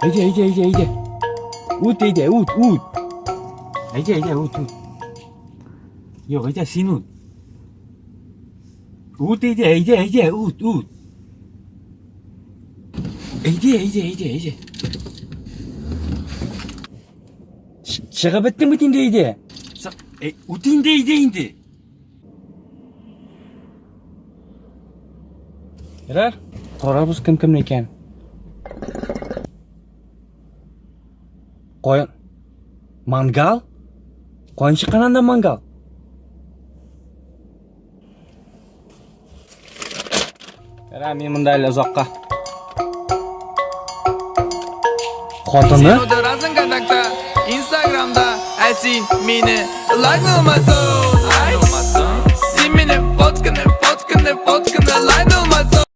Әйдә, әйдә, әйдә, әйдә. Үт, әйдә, үт, үт. Әйдә, әйдә, үт, үт. Юк, әйдә, син үт. Үт, әйдә, әйдә, әйдә, үт, үт. Әйдә, әйдә, әйдә, әйдә. Чыгып беттең бит инде, әйдә. Үт инде, әйдә инде. Ярар, карарбыз кем кемне икән. Кая? Мангал? Каян чыккан анда мангал? Ярар, мин монда әле озакка. Хатыны? Син утырасың контактта, Инстаграмда, ә син мине лайкламасың.